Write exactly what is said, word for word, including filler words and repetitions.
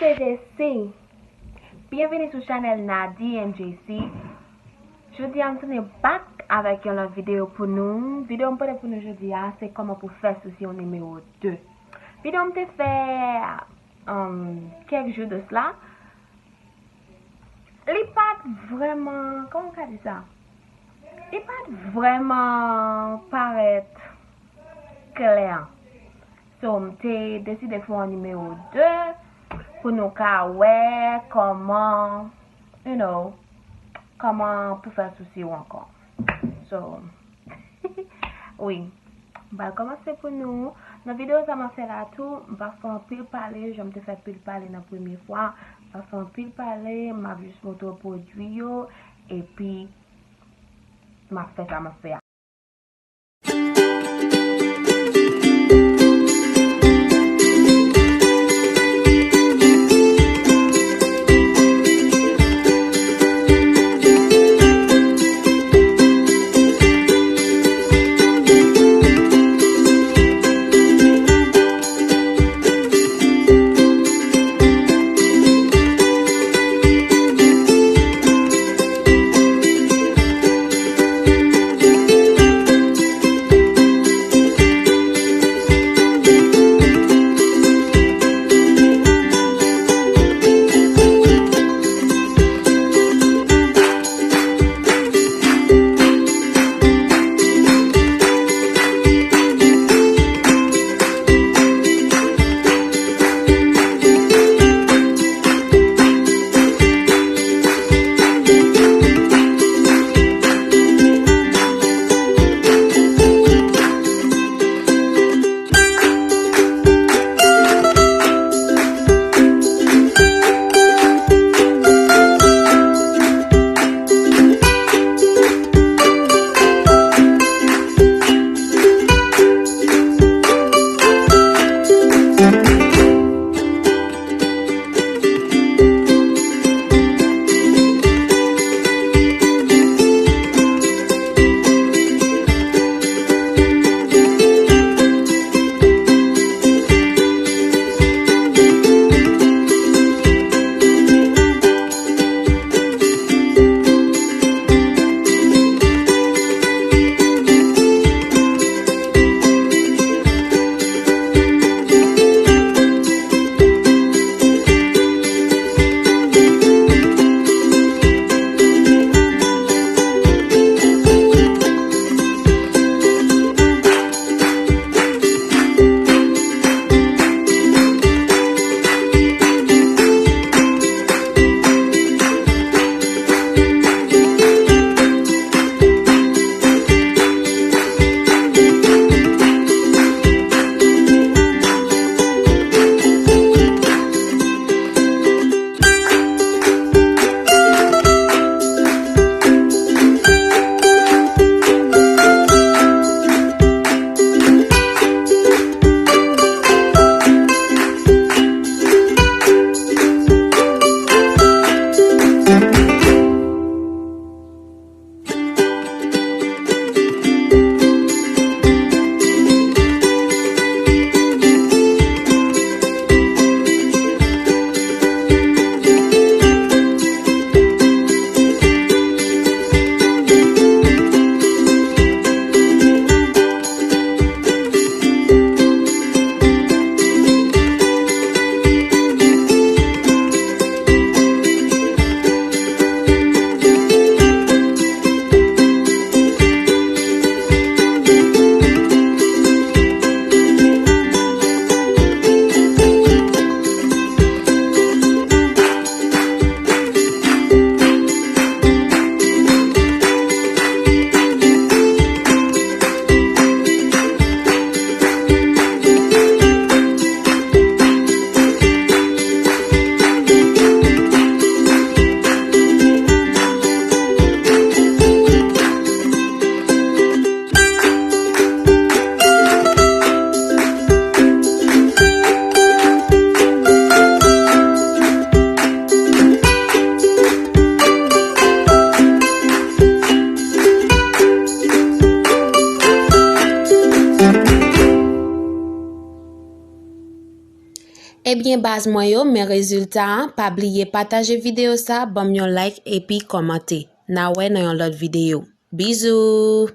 T J C. Byenvini sou chanèl Nadi M J C. Jodi a m tounen back avèk yon lòt videyo pou nou. Videyo m pote pou nou jodi a se kòman pou fè sousi yon nimewo de. Videyo m te fè um, kèk jou de sla. Li pa t vrèman, kòman m ka di sa? Li pa t vrèman parèt klè. So, m te deside fè yon nimewo de pou nou ka wè kòman, you know, kòman pou fè sousi w ankò. So, wi, m pral kòmanse pou nou. Nan videyo sa m ap fè la tou, m pa fè anpil pale, jan m te fè pil pale nan premye fwa. M pa fè anpil pale, m ap jis montre w pwodui yo, epi m ap fè sa m ap fè a. Ebyen baz mwen yo, men rezilta an, pa bliye pataje videyo sa, ban m yon like epi kòmante. N a wè nan yon lòt videyo. Bizou!